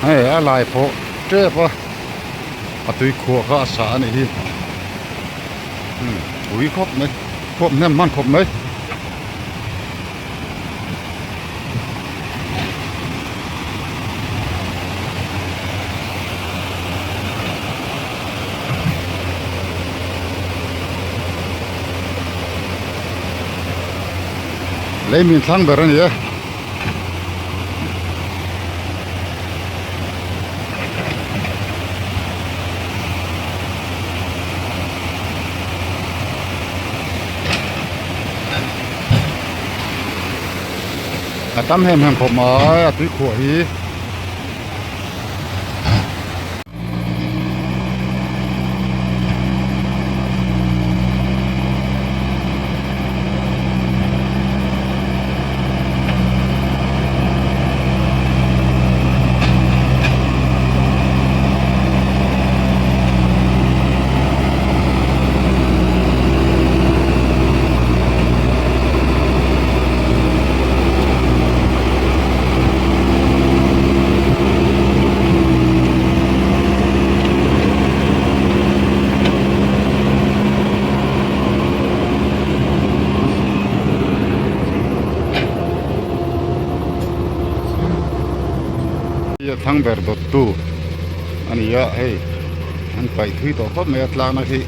Hei a lai pawh tep a a tui khuah kha a sah a nih hi ui khawp mai khuap hnem hman khawp mai. Lei min thlang ber a ni e. A tam hem hem khawp mai a tui khuah hi. Thlang ber dawt tu a ni a hei an paih thui tawh khawp mai a tlakna khi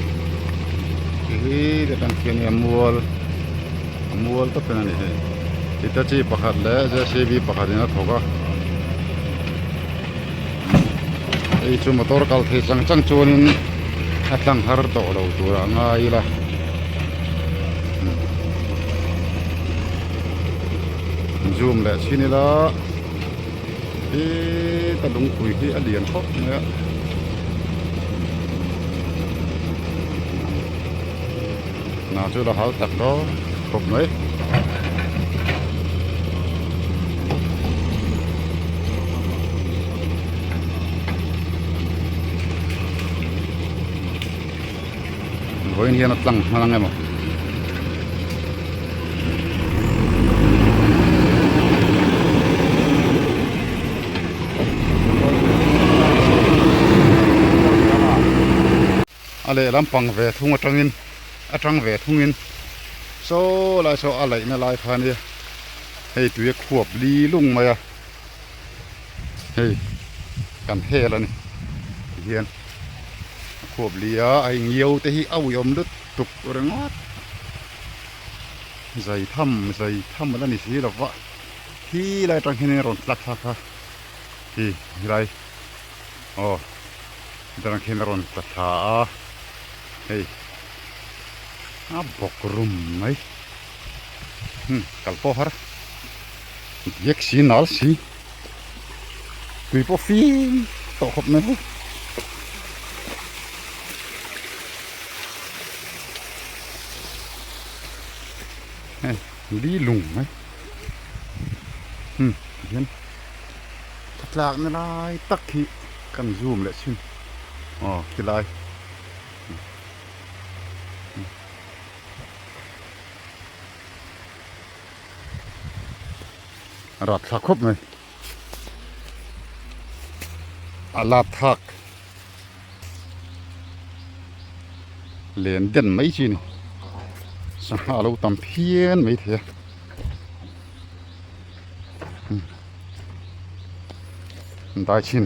hi te tan khian a mual a mual tawp in a ni hei hitachi pakhat leh jcb pakhat in a thawk a hei chu motor kal thei chang chang chuanin a tlang har tawh lo tur a ngai ila zoom leh chhin ila. Heta lungpui hi a lian khawp mai a hna chu la hau tak dawn khawp mai. Vawiin hian a tlang hman ang emaw. A lehlam pang ve thung atangin atang ve thungin saw lai saw a laihna lai kha ania hei tui a khuap li lung mai a hei kan hel a ni tihian. A khuap li a a ingiau te hi a uiawm lutuk ringawt zai tham zai tham ala ni si lova khi lai atang hian in a rawn tlak thlak a hi helai aw atang khian a rawn tla thla a hei a bawk rum mai kal pawh har diak si nal si. Tui pawh fim tawh khawp mai hei. Hei li lung mai. Hmm tihian a tlakna lai tak hi kan zoom leh chhin aw khilai. Rapthlak khawp mai. A lap thak len den mai chi a ni. Sangha a lo tam phian mai thei a. Dai chhin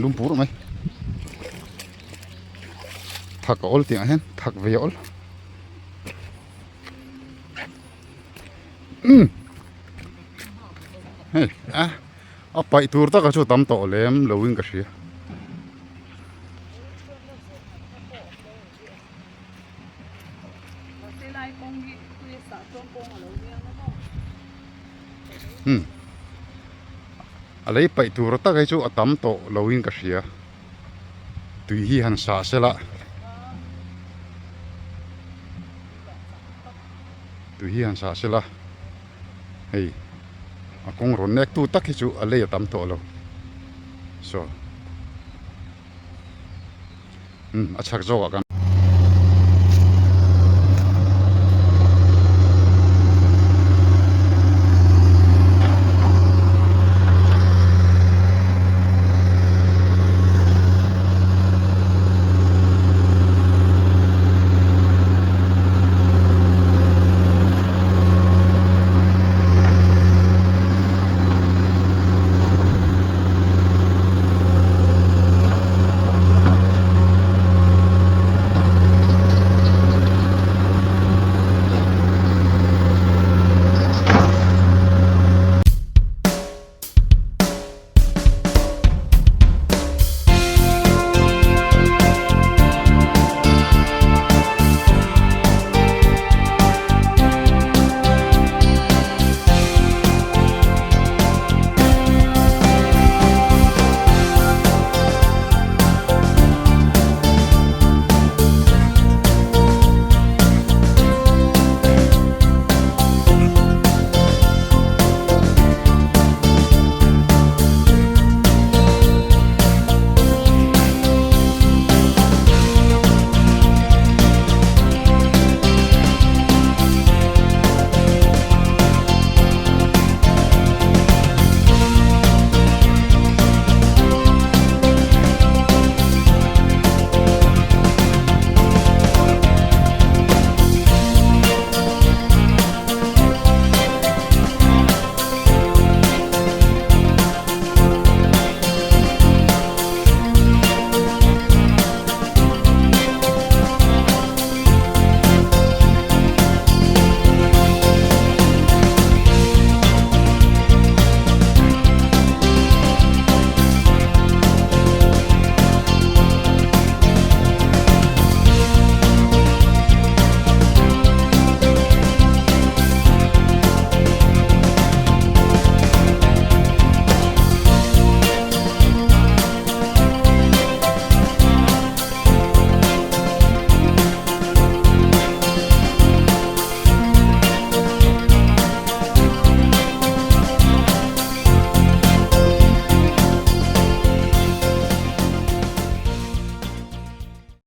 lum pur mai. Thak a awl tih ah hian thak ve a awl. Umm hei a a paih tur taka chu tam tawh lem lo in ka hria umm a lei paih tur tak hi chu a tam tawh lo in ka hria tui hi han sah sela. Tui hi han sah sela hei a kawng rawn nek tu tak hi chu a lei a tam tawh lo saw umm a chhak zawk ah kan.